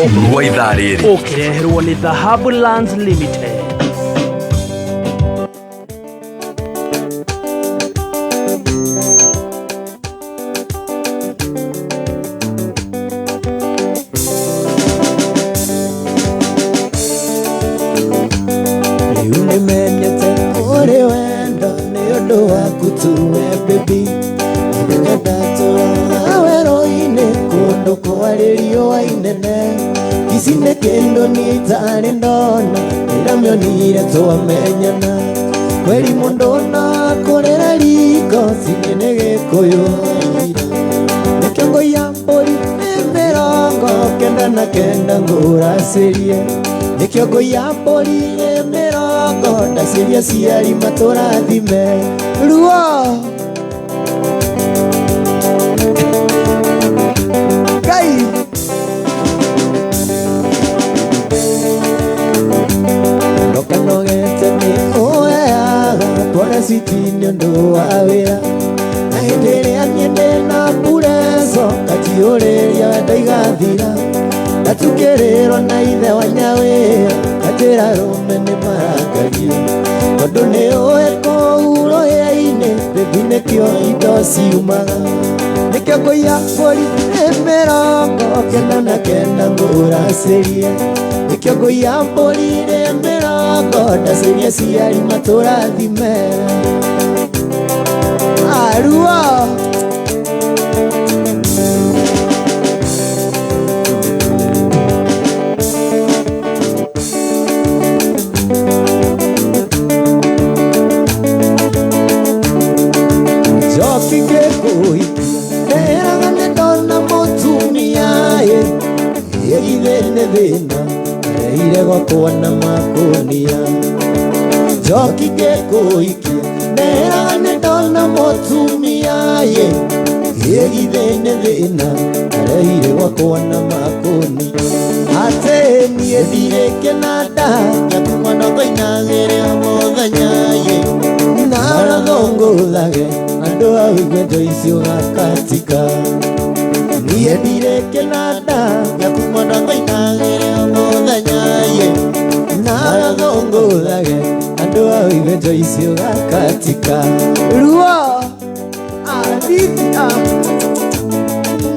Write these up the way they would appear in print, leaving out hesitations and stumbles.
Rwa ithaa rĩrĩ. Ũkĩreherwo nĩ Dhahabu Lands Limited. Rĩu nĩmenyete ũrĩ wendo nĩ ũndũ waku tu we baby. Mũthenya ndatũraga werũ-inĩ kũndũ kwarĩ riũa inene. Ici nĩ kĩndũ niĩ itarĩ ndona rĩrĩa mĩonire twamenyana. Kweri mũndũ no akũrĩre riko ciĩ nĩ Gĩkũyũ aira. Nĩkĩo ngũiya mbũri nĩ 99 ngũracĩrie. Nĩkĩo ngũiya mbũri nĩ mĩrongo ndacĩria aciari matũrathime. Ruo Ngai. Ndoka nogete nĩ ũheaga pole citi nĩ ũndũ wa wĩra. Na hĩndĩ ĩrĩa niĩ ndĩna pureco ngaciũrĩria wendo igathira. Ndatukĩrĩrwo na ithe wa nyawĩra nganjĩra arũme nĩ marangaria. Tondũ nĩ ũĩ kũu rũhĩa-inĩ baby nĩkĩo indo ciumaga. Nĩkĩo ngũiya mbũri nĩ 99 ngũracĩrie. Nĩkĩo ngũiya mbũri nĩ mĩrongo ndacĩria aciari matũrathime. Arua. Njoki ngĩkũhikia ndĩraga nĩ ndona mũtumia ĩ ĩgithĩ nĩ thĩna areire gwakwa na makũnia. Njoki ngĩkũhikia ndĩraga nĩ ndona mũtumia ĩ ĩgithĩ nĩ thĩna areire gwakwa na makũnia. Atĩ niĩ ndirĩ kĩnanda gĩaku mwana ngũinagĩre o mũthenya ĩ nawe thũngũthage andũ a ũigue Joyce ũgakatika. Niĩ ndirĩ kĩnanda gĩaku mwana ngũinagĩre o mũthenya ĩ nawe thũngũthage andũ a ũigue Joyce ũgakatika. Ruo athithi a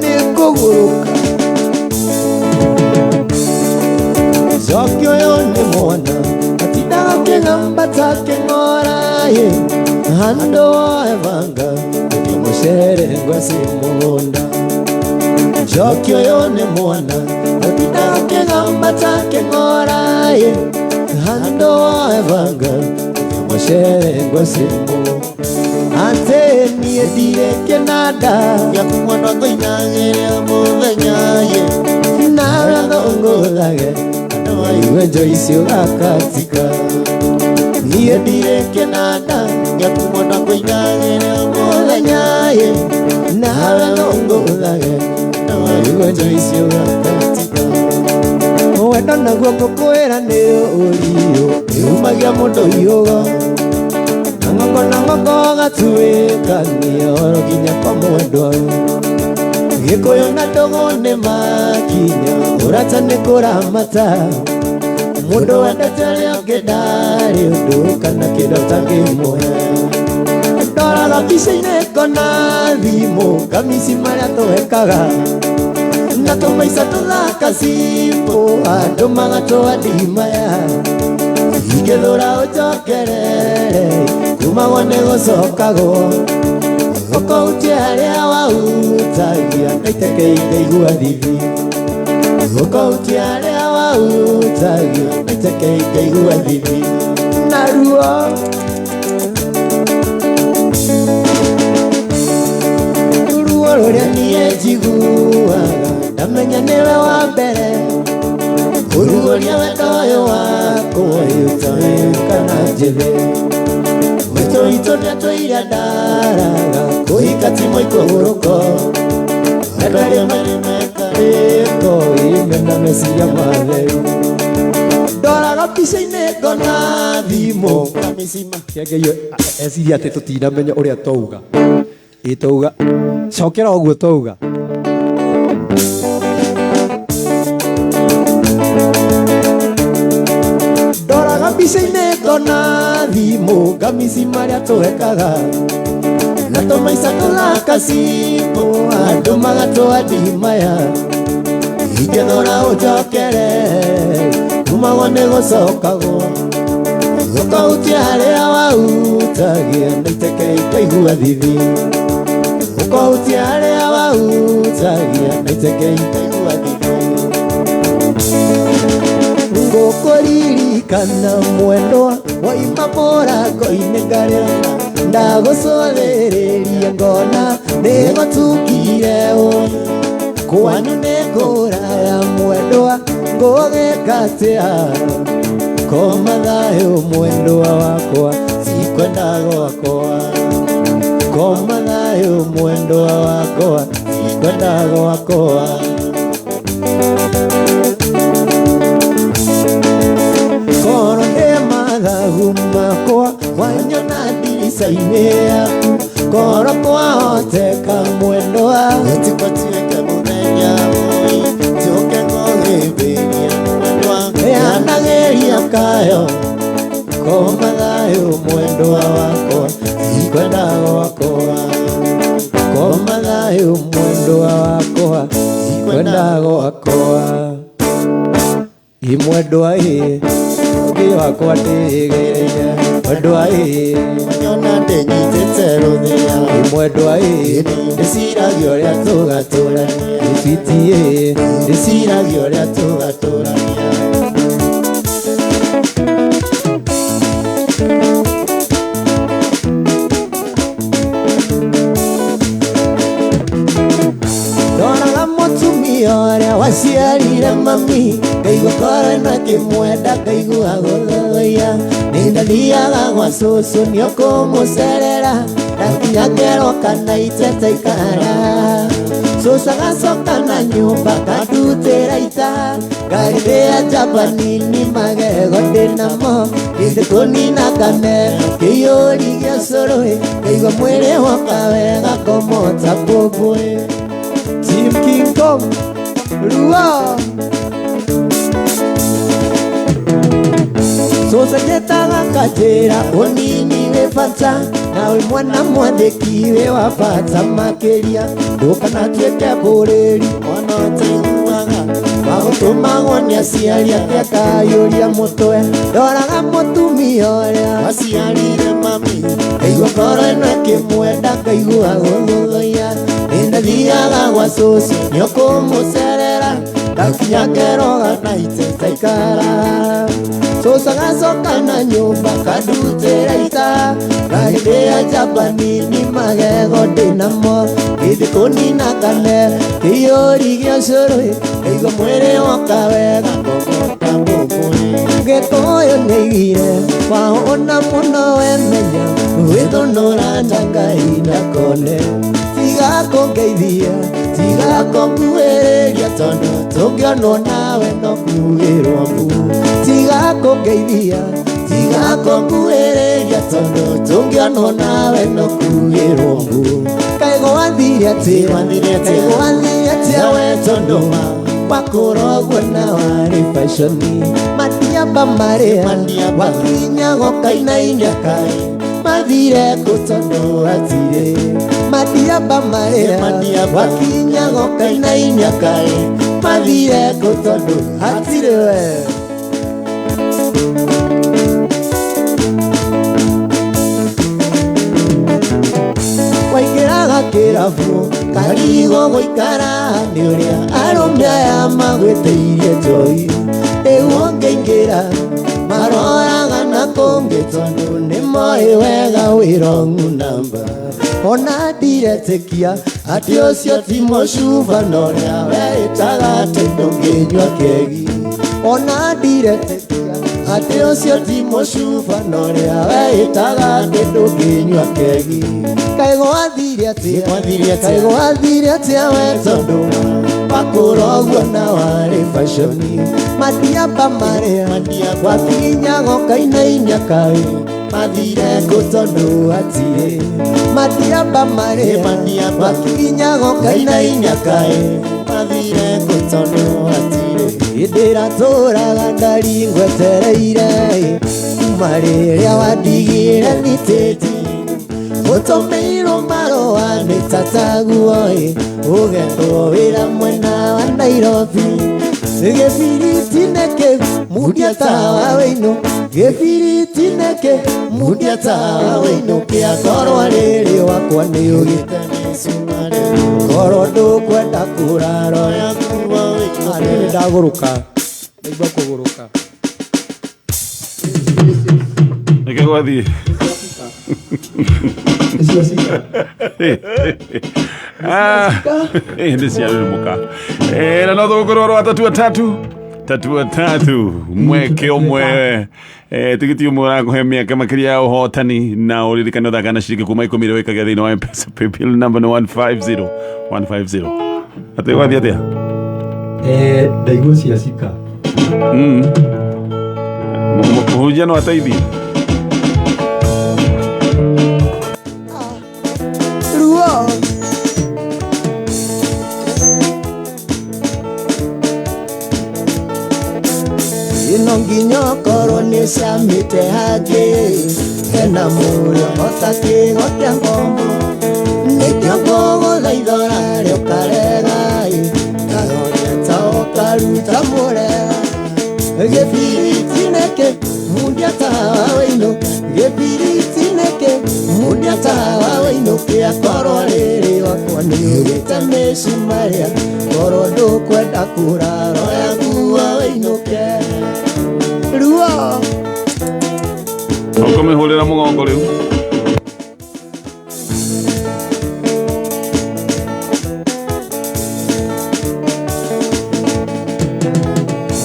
nĩ kũgũrũka. Njoki ũyũ nĩ mwana atindaga akĩgamba ta kĩng'ora ĩ handũ woe banga ũthiĩ mũcere ngwacĩ mũgũnda. Njoki ũyũ nĩ mwana atindaga akĩgamba ta kĩng'ora ĩ handũ woe banga ũthiĩ mũcere ngwacĩ mũgũnda. Atĩ niĩ ndirĩ kĩnanda gĩaku mwana ngũinagĩre o mũthenya ĩ nawe thũngũthage andũ maigue Joyce ũgakatika. Niĩ ndirĩ kĩnanda gĩaku mwana ngũinagĩre o mũthenya ĩ nawe thũngũthage andũ maigue Joyce ũgakatika. Wendo naguo ngũkwĩra nĩ ũriũ ĩumagia mũndũ hiũgo. Na ng'ongo na ng'ongo gatuĩkania oro nginya kwa mwendwa. Gĩkũyũ na ndũgũ nĩ makinya ũrata nĩ kũramata. Mũndũ wendete ũrĩa ũngĩ ndarĩ ũndũ kana kĩndũ atangĩmũhe. Ndoraga mbica-inĩ ngona thimũ kamici marĩa twekaga. Na tũmaica tũthaka cimbo andũ magatũa ndimaya. Ingĩthũra ũnjokerere kumagwo nĩ gũcokagwo. Ũkautie harĩa wahutagia ngaiteke ingaigua thithi. Ũkautie harĩa wahutagia ngaiteke ingaigua thithi. Na ruo ruo rũrĩa niĩ njiguaga ndamenya nĩwe wa mbere. Kũrugũria wendo ũyũ wakwa ũtoĩ kana njĩthĩ. Wĩtũ witũ nĩatũire ndaraga kũhika ti mũikũrũko. Wendo rĩmwe nĩmekarĩko imena meciria matheru. Ndoraga mbica-inĩ ngona thimũ kamicima. Kĩengei eciria atĩ tũtinamenya ũrĩa twauga. Ĩ twauga cokera ũguo twauga. Ngamisi marĩa tũhekaga na tũmaica tũthaka cimbo andũ magatũa maya ingĩthũra ũnjokere kumagwo nĩ gũcokagwo ũkahutia harĩa wahutagia na iteke ikaigua thithi ũkahutia harĩa wahutagia na iteke ikaigua thithi ngũkũririkana mwendwa waima mũrango-inĩ ngarĩra ndagũcũthĩrĩria ngona nĩgũtukire ũũ kwanyu nĩ kũraya mwendwa ngũgĩka atĩa koma thayũ mwendwa wakwa tikwenda gwakwa koma thayũ mwendwa wakwa tikwenda gwakwa koro ndĩ mathagu makwa wanyona ndirica-inĩ yaku koro kwahoteka mwendwa gũtigwatuĩke mũthenya ũyũ njũke ngũhĩmbĩria mwendwa heanagĩria kayo koma thayũ mwendwa wakwa tikwenda gwakwa koma thayũ mwendwa wakwa tikwenda gwakwa ĩ mwendwa ĩ ũngĩ wakwa ndĩgĩrĩire mwendwa ĩ wanyona ndĩnyitĩte rũthĩa ĩ mwendwa ĩ ndĩciragia ũrĩa tũgatũrania ĩ switi ĩ ndĩciragia ũrĩa tũgatũrania ndoraga mũtumia ũrĩa waciarire mami ngaigua ngoro ĩno ĩkĩmwenda ngaigua gũthũthũiya nĩndathiaga gwa cũcũ nĩũkũmũcerera ndakinya ngerwo kana itete ikara cũcũ agacoka na nyũmba kandutĩra ita ngarĩrĩa njamba nini magego ndĩnamo ndĩthĩ kũnina kamero kĩiyũri gĩa cũrũ ngaigua mwĩrĩ woka wega komota mbũmbũĩ Team King Kong Rua Cũcũ njĩtaga kanjĩra ũnini wĩ bata na wĩ mwana mwathĩki wĩ wa bata makĩria ndũkanatuĩke mbũrĩri ona ũtaiguaga wagũtũmagwo nĩ aciari ake akayũria mũtwe ndoraga mũtumia ũrĩa waciarire mami ngaigua ngoro ĩno ĩkĩmwenda ngaigua gũthũthũiya nĩndathiaga gwa cũcũ nĩũkũmũcerera ndakinya ngerwo kana itete ikara cũcũ agacoka na nyũmba kandutĩra ita ngarĩrĩa njamba nini magego ndĩnamo ngĩthiĩ kũnina kamero kĩiyũri gĩa cũrũ ngaigua mwĩrĩ woka wega ngomota mbũmbũĩ Gĩkũyũ nĩaigire wahũna mũno wemenya wĩthũnũra na Ngai ndakone tiga kũngeithia tiga kũnguhĩrĩria tondũ tũngĩonwo nawe no kuugĩrwo mbu tiga kũngeithia tiga kũnguhĩrĩria tondũ tũngĩonwo nawe no kuugĩrwo mbu kaĩ gwathire atĩa Gwathire atĩa? kaĩ gwathire atĩa we tondũ wakũra ũguo na warĩ fashion matiamba marĩa Matiamba. wakinyaga ũkainainia kaĩ mathire kũ tondũ hatirĩ matiamba marĩa Matiamba. wakinyaga ũkainainia kaĩ mathire kũ tondũ hatirĩ we waingĩraga kĩrabu karigwo gũikara nĩ ũrĩa arũme aya magwĩtĩirie njohi rĩu ũngĩingĩra maroraga na kũngĩ tondũ nĩ moĩ wega wĩ wrong number ona ndiretĩkia atĩ ũcio ti mũcuba na ũrĩa weĩtaga atĩ ndũngĩnyua kegi ona ndiretĩkia atĩ ũcio ti mũcuba na ũrĩa weĩtaga atĩ ndũngĩnyua kegi kaĩ gwathire atĩa Gwathire atĩa? kaĩ gwathire atĩa we tondũ wakũra ũguo na warĩ fashion matiamba marĩa Matiamba. wakinyaga ũkainainia kaĩ mathire kũ tondũ hatirĩ matiamba marĩa Matiamba. wakinyaga ũkainainia kaĩ mathire kũ tondũ hatirĩ hĩndĩ ĩrĩa tũraga ndari ngwetereire kuma Kuma rĩrĩa wandigire thitĩti ũtũmĩirwo marũa nĩ tataguo-ĩ ũgetwo wĩra mwena wa Nairobi gĩbiriti nĩkĩ mundia tawa wĩinũ gĩbiriti nĩkĩ mundia tawa wĩinũ kĩakorwo rĩrĩ wakwa nĩ ũgĩte mĩcumarĩ korwo ndũkwenda kũraro Nĩ ndagũrũka ndaigua kũgũrũka. Nĩkĩ gwathiĩ? Nĩcio cika. Nĩ ciarurumũka. Na no tũgũkorwo rwa tatu atatu tatu atatu mweke ũmwe tigiti ũmwe ũrakũhe mĩaka makĩria ya ũhotani na ũririkane ũthaka na ciringi kuma ikũmi iria wĩkagia thĩinĩ wa M-Pesa paybill number nĩ 150 150. Atĩ gwathiĩ atĩa? Ndaigua cia cika. Mũhunjia no ateithie. Ruo ĩno nginya ũkorwo nĩ camĩte hangĩ hena mũrĩo ota kĩgo kĩa ngombo nĩkĩo ngũgũthaitha ũrarĩa ũkarega ĩ karoria ta ũkaruta mũrega gĩbiriti nĩkĩ mundia tawa wĩinũ gĩbiriti nĩkĩ mundia tawa wĩinũ kĩakorwo rĩrĩ wakwa nĩ ũgĩte mĩcumarĩa korwo ndũkwenda kũraro yaguo wĩinũke ruo. Ũkũmĩhũrĩra mũgongo rĩu.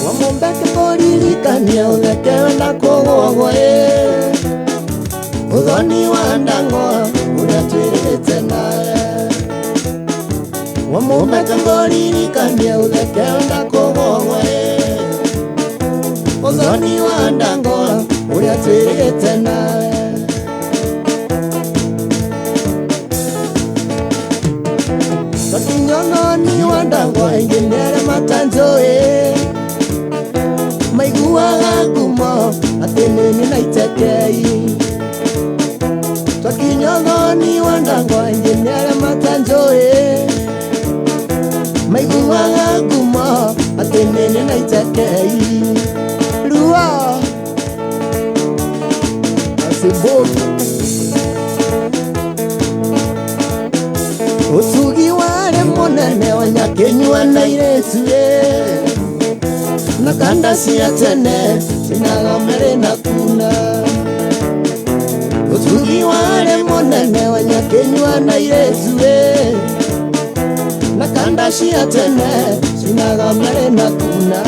Wamumbeke kũririkania ũthekewe na kũgũagwo ĩ ũthoni wa ndang'oa ũrĩa twĩrĩte nawe Wamumbeke kũririkania ũthekewe na kũgũagwo ĩ ũthoni wa ndang'oa ũrĩa twĩrĩte nawe Twakinyononi wa ndang'oa ĩngĩ nĩarĩa matanjũĩ maiguaga ngumo atĩ nĩniĩ na itekei twakinyothoni wa ndangwa ingĩ nĩ arĩa matanjũĩ maiguaga ngumo atĩ nĩniĩ na itekei ruo Asiboki. Ũtugi warĩ mũnene wa nyakĩnyua na irĩtu ĩ na kanda cia tene cinagomere na kuna ũtugi warĩ mũnene wa nyakĩnyua na irĩtu ĩ na kanda cia tene cinagomere na kuna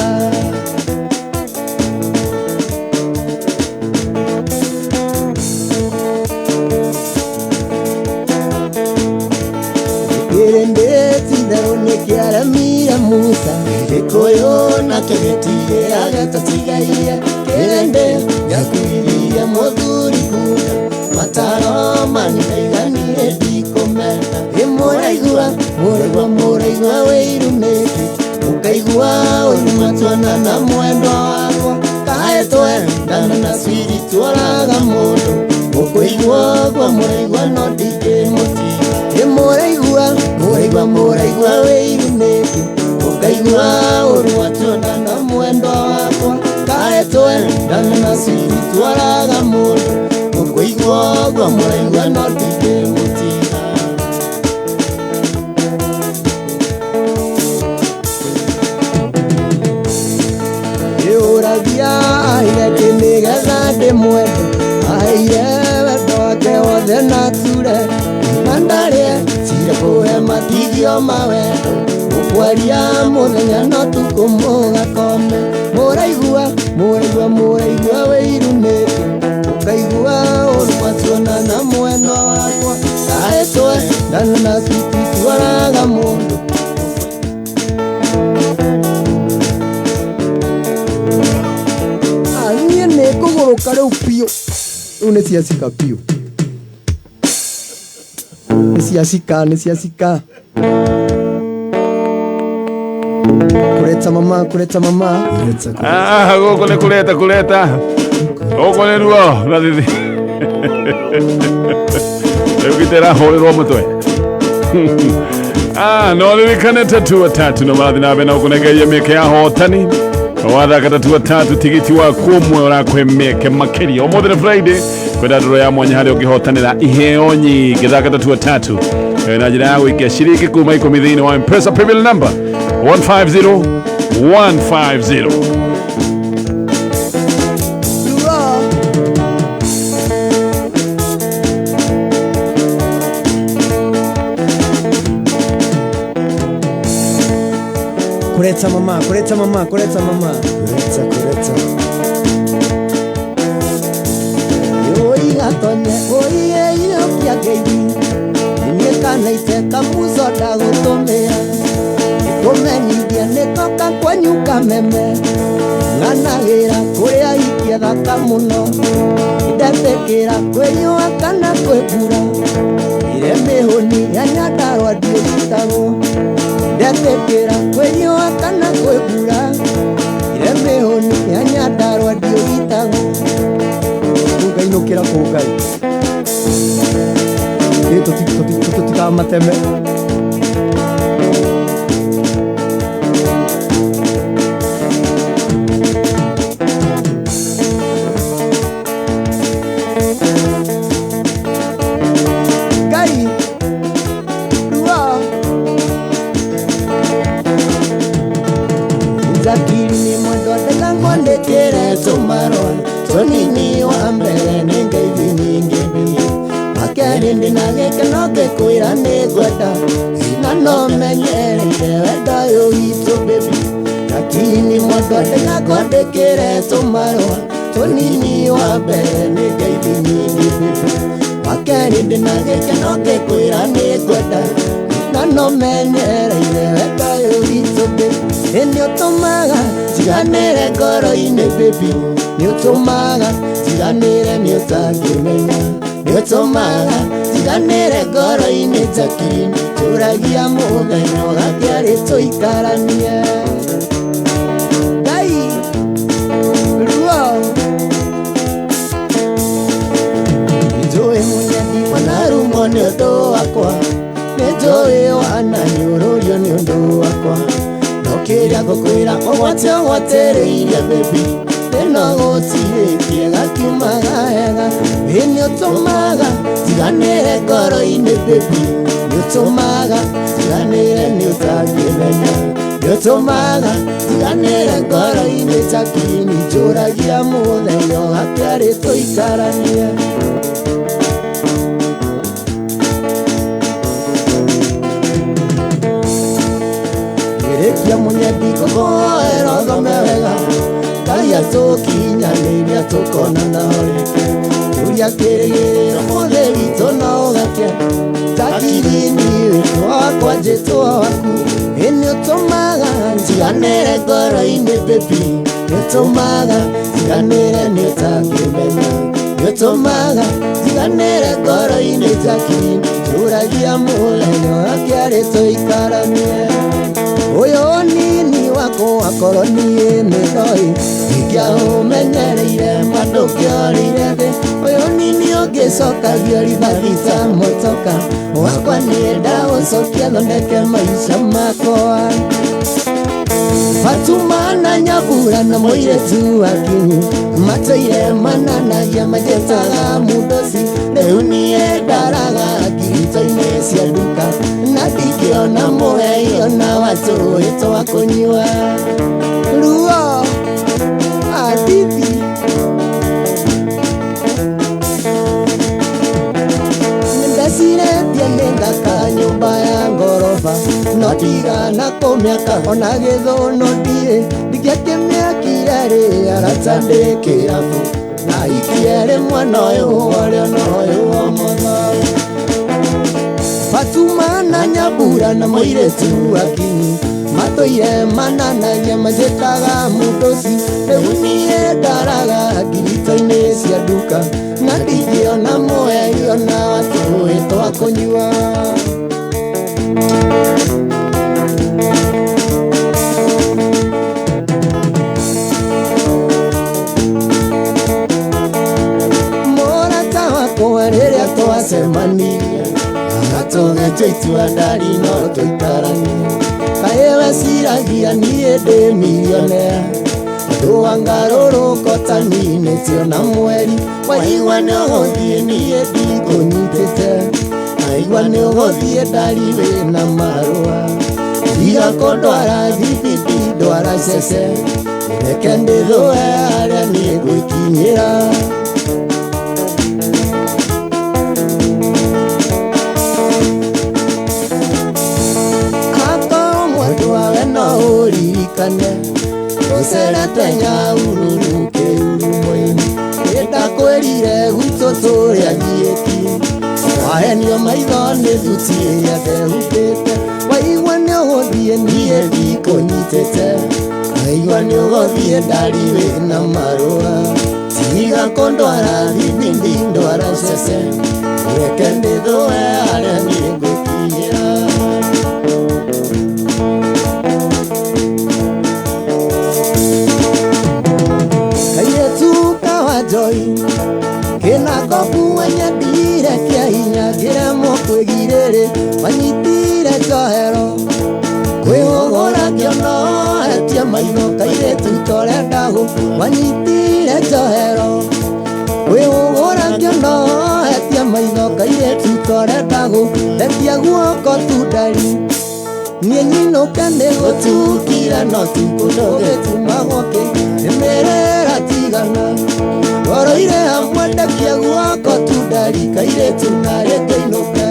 kĩrĩndĩ itherũ nĩkĩaremire Musa Gĩkũyũ nakĩo gĩtigĩaga tũtigaire kĩrĩndĩ gĩakuithirie mũthuri kuga mataro manigaiganire ndikũmena ĩ mũraigua mũraigua mũraigua wĩiru nĩkĩ ũkaigua ũru matuona na mwendwa wakwa kaĩ twendana na swiri tuoraga mũndũ ũkũigua ũguo mũraigua no ndingĩmũtiga ĩ mũraigua mũraigua mũraigua wĩiru nĩkĩ ũkaigua ũru watuona na mwendwa wakwa kaĩ twendana na swiri tuoraga mũndũ ũkũigua ũguo mũraigua no ndingĩmũtiga. Ĩũragia aire kĩ nĩgetha ndĩmwende aire wendo wake wothe na ture na ndarĩe cire kũhe matigio ma wendo ũkwaria mũthenya no tukũ mũgakome mũraigua mũraigua mũraigua wĩiru nĩkĩ ũkaigua ũru watuona na mwendwa wakwa kaĩ twendana na switi tuoraga mũndũ. Niĩ nĩ kũgũrũka rĩu biũ. Rĩu nĩ cia cika biũ. Nĩ cia cika, nĩ cia cika. Kuleta mama, kuleta mama. Gũkũ nĩ kũreta kũreta. Ũguo nĩ ruo na thithi. Rĩu gitĩra hũrĩrwo mũtwe. Ah, no ririkane tatua tatu no marathiĩ na mbere na gũkũnengeria mĩeke ya hotani. Wathaka tatua tatu tigiti waku ũmwe ũrakũhe mĩeke makĩria. Ũmũthĩ nĩ Friday, kwenda ndũrũ ya mwanya harĩa ũngĩhotanĩra iheo nyingĩ. Thaka tatua tatu na njĩra ya gũikia ciringi kuma 10 thĩinĩ wa M-Pesa paybill number 150 150. Kuretsa mama, kuretsa mama, kuretsa mama. Kuretsa, kuretsa. Yoi gatonye, oi ei kia geithi. Niĩ kana ite kamuzo ndagũtũmĩa. Nĩkũmenyithia nĩtoka kwanyu kameme. Ng'anagĩra kũrĩa ikia thaka mũno. Ndetĩkĩra kwĩnyua kana kwĩmbura. Ire mĩhũni ya Nyandarũa ndiũrutagwo. Ndetĩkĩra kwĩnyua kana kwĩmbura. Ire mĩhũni ya Nyandarũa ndiũrutagwo. Kũngainũkĩra kũ Ngai. Ĩ tũtikamateme. Ngai ruo. Njakiri nĩ mwendwa ndĩkangwandĩkĩre tũmarũa tũnini wa mbere nĩ ngeithi nyingĩ biũ. Wa kerĩ ndĩna gĩkeno ngĩkwĩra nĩngwenda na no menyereire wendo ũyũ witũ baby. Njakiri nĩ mwendwa ndĩkangwandĩkĩre tũmarũa tũnini wa mbere nĩ ngeithi nyingĩ biũ. Wa kerĩ ndĩna gĩkeno ngĩkwĩra nĩngwenda na no menyereire wendo ũyũ witũ baby. Ĩ nĩũtũmaga njiganĩre ngoro-inĩ baby. Nĩũtũmaga njiganĩre nĩũtangĩmenya. Nĩũtũmaga njiganĩre ngoro-inĩ Jacqueline. Tũragia mũthenya ũgakĩarĩ tũikaranie. Ngai ruo. Nĩnjũĩ mũnyendi wanarumwo nĩ ũndũ wakwa. Nĩnjũĩ wananyũrũrio nĩ ũndũ wakwa. No kĩrĩa ngũkwĩra ũgwate ũgwatĩrĩirie baby. Ĩno gũtirĩ kĩega kiumaga hega. Ĩ nĩũtũmaga njiganĩre ngoro-inĩ baby. Nĩũtũmaga njiganĩre nĩũtangĩmenya. Nĩũtũmaga njiganĩre ngoro-inĩ Jacqueline. Njũragia mũthenya ũgakĩarĩ tũikaranie. Ngĩrĩkia mũnyendi ngũkũhoera ũthome wega. Ngai atũkinyanĩria tũkonana o rĩngĩ. Tũria kĩrĩgĩrĩro mũthĩ witũ no ũgake. Jacqueline wĩtwo wakwa njĩtwo waku. Ĩ nĩũtũmaga njiganĩre ngoro-inĩ baby. Nĩũtũmaga njiganĩre nĩũtangĩmenya. Nĩũtũmaga njiganĩre ngoro-inĩ Jacqueline. Njũragia mũthenya ũgakĩarĩ tũikaranie. Ũyũ nini wakwa akorwo niĩ nĩ ndoĩ. Ingĩaũmenyereire ma ndũngĩorĩire thĩ. Ũyũ nini ũngĩcokagia rithathi ta mũtoka. Wakwa niĩ ndagũcokia thondeke maica makwa. Fatuma na Nyambura na mũirĩtu wa Kinyi matũire mananagia manjĩtaga mũndoci. Rĩu niĩ ndaraga ngirito-inĩ cia nduka na ndingĩona mũhei ona wa tũrũĩ twa kũnyua. Ruo adithi. Ndeciretie nĩngaka nyũmba ya ngoroba no ndigana kũmĩaka ona gĩthũnũ ndirĩ. Ndingĩakĩmĩakire rĩ arata ndĩ kĩrabu na ikie rĩmwe na ũyũ ũrĩa na ũyũ ũmotho. Fatuma na Nyambura na mũirĩtu wa Kinyi matũire mananagia manjĩtaga mũndoci. Rĩu niĩ ndaraga ngirito-inĩ cia nduka na ndingĩona mũhei ona wa tũrũĩ twa kũnyua. twacemanirie na tũgĩtua itua ndari no tũikaranie kaĩ weciragia niĩ ndĩ milionea andũ angarũrũko ta ninĩtio na mweri waigua nĩ ũgũthiĩ niĩ ndikũnyitĩte naigua nĩ ũgũthiĩ ndari wĩna marũa tiga kũndwara thibiti ndwara cece reke ndĩthũe harĩa niĩ ngwĩkinyĩra. Akorwo mwendwa we no ũririkane ũcerete Nyahururu kĩhurumo-inĩ nĩndakwĩrire gwitũ tũrĩa giĩki wahenio maitho nĩ thuti ĩrĩa ndehumbĩte waigua nĩ ũgũthiĩ niĩ ndikũnyitĩte waigua nĩ ũgũthiĩ ndari wĩna marũa tiga kũndwara thibindi ndwara cece reke ndĩthũe harĩa niĩ ngwĩkinyĩra. Kairĩtu kawa Joy kĩna kobu wanyendire kĩa hinya kĩremwo kwĩgirĩrĩ wanyitire njohero kwĩhũgũra kĩonoetie maitho kairĩtu torenda wanyitire njohero kwĩhũgũra kĩonoetie maitho kairĩtu torenda gũtetia guoko tu ndari niĩ nyinũke nĩ gũtukire no tukũ ndũgĩtumagwo kĩ nĩmĩrĩra tigana ngoroire hamwe ndekie guoko tu ndari kairĩtu narĩ ngĩinũke.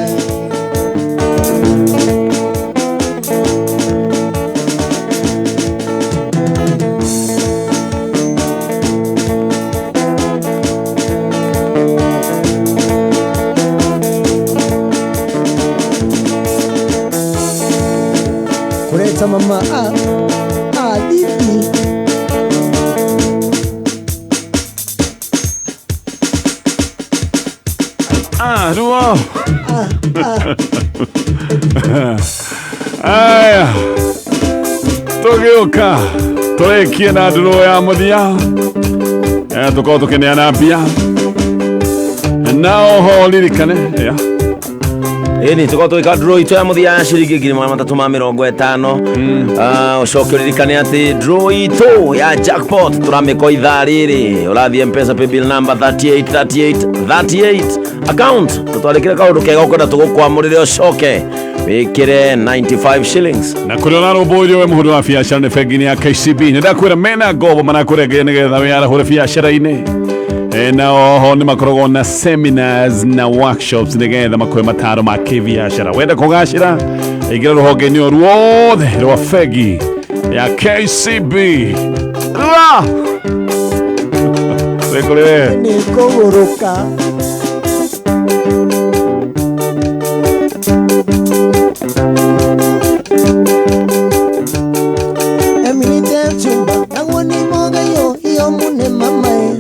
Kuleta mama a bibi Ruo. Aya tũgĩũka tũrĩkie na ndũrũ ya mũthia tũkorwo tũkĩneana mbia na oho ririkane ya Ĩni tũkorwo tũgĩka draw itũ ya mũthia ya ciringi 350 ũcoke ũririkane atĩ draw itũ ya jackpot tũramĩka ithaa rĩrĩ ũrathiĩ Mpesa paybill number 38 38 38 account tũtwarĩkĩre kaũndũ kega ũkwenda tũgũkwamũrĩre ũcoke wĩkĩre 95 shillings na kũrĩa ũrarũmbũirio we mũhũri wa biacara nĩ bengi-inĩ ya KCB nĩ ndakwĩra mena ngombo marakũrengera nĩgetha wĩyarahũre biacara-inĩ na oho nĩ makoragwo na seminars na workshops nĩgetha makũhe mataro ma kĩbiacara wenda kũgacĩra ingĩra rũhonge-inĩ o ruothe rwa bengi ya KCB ra wĩ kũrĩ we nĩ kũgũrũka Emily Chumba naguo nĩ mogeyo iyo mune mamae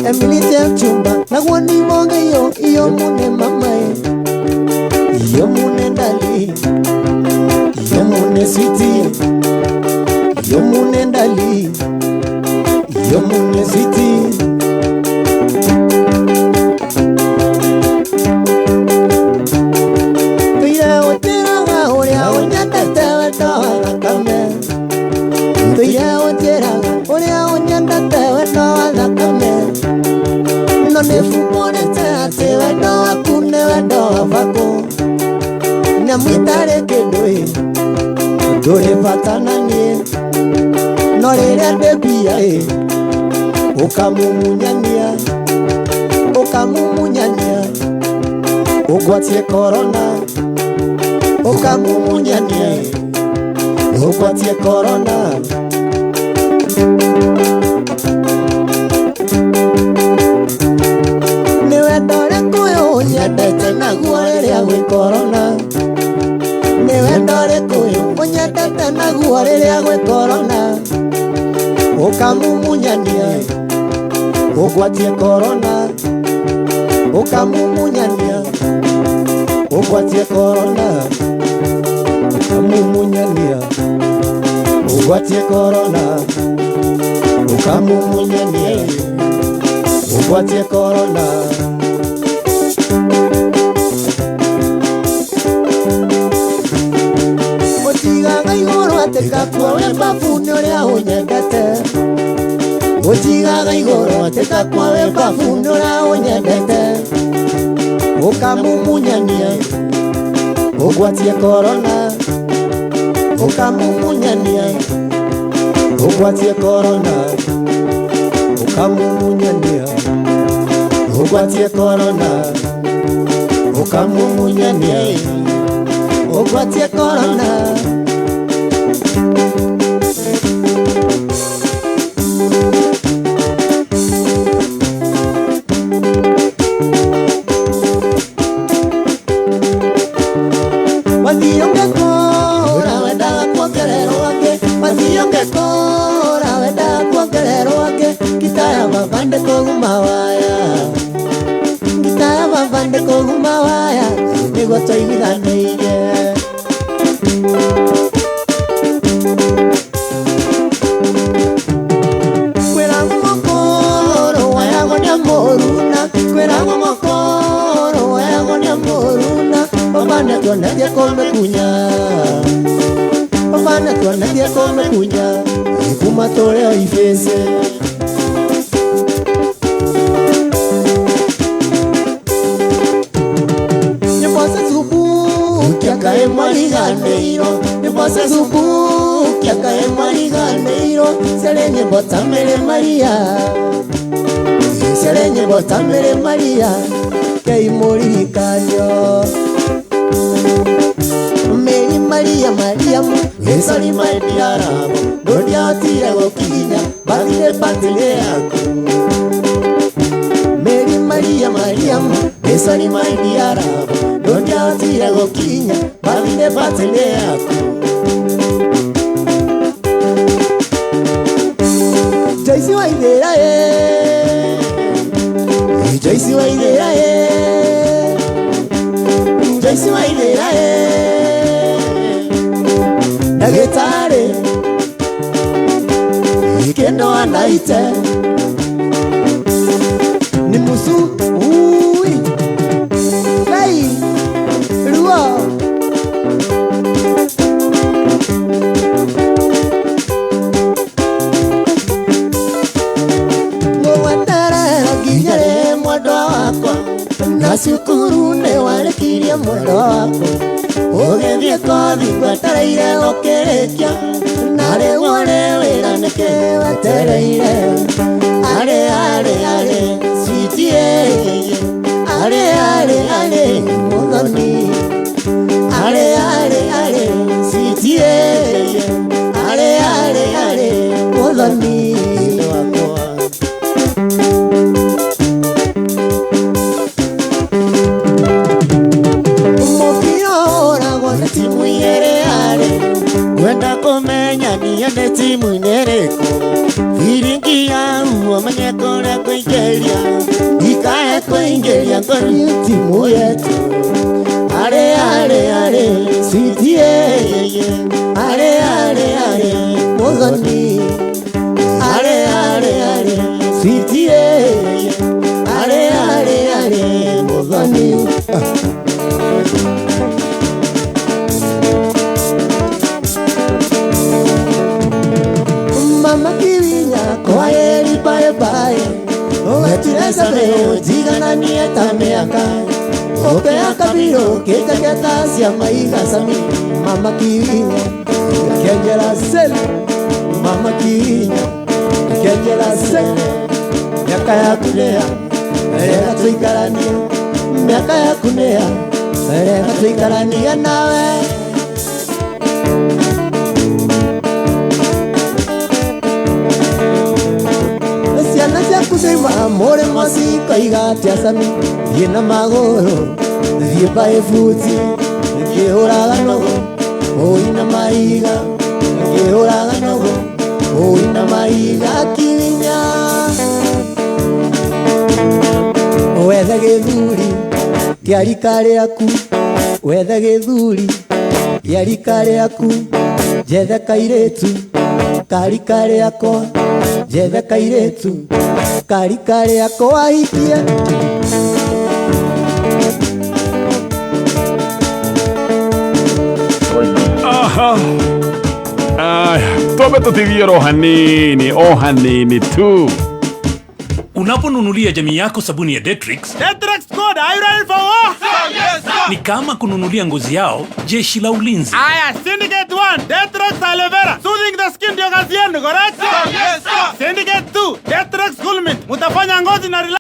Emily Chumba naguo nĩ mogeyo iyo mune mamae iyo mune ndali iyo mune switi iyo mune ndali iyo mune switi. No nĩbumũrĩte atĩ wendo waku nĩ wendo wa bakũ nyamũ itarĩ kĩndũ ĩ ndũrĩ bata na niĩ no rĩrĩa ndĩ mbia ĩ ũkamumunyania ũkamumunyania ũgwatie korona ũkamumunyania ĩ ũgwatie korona. Ũnyendete naguo rĩrĩa gwĩ korona nĩ wendo ũrĩkũ ũyũ ũnyendete naguo rĩrĩa gwĩ korona ũkamumunyania ũgwatie korona ũkamumunyania ũgwatie korona ũkamumunyania ũgwatie korona ũkamumunyania ũgwatie korona. Atĩka kwa wĩ mbabu nĩ ũrĩa ũnyendete Ũnjigaga igũrũ atĩka kwa wĩ mbabu nĩ ũrĩa ũnyendete Ũkamumunyania ũgwatie korona Ũkamumunyania ũgwatie korona Ũkamumunyania ũgwatie korona Ũkamumunyania ũgwatie korona Wethe gĩthuri kĩa rika rĩaku njethe kairĩtu ka rika rĩakwa njethe kairĩtu ka rika rĩakwa hikie. Aha. Twambe tũtithie ro hanini, o hanini tu. Unaponunulia jamii yako sabuni ya Detrix, Detrix Squad, are you ready for war? ni kama kununulia ngozi yao jeshi la ulinzi. Aya, Syndicate 1, Detrix Aloe Vera, soothing the skin ndio kazi yenu, correct? Syndicate 2, Detrix Cool Mint, mutafanya ngozi na relax.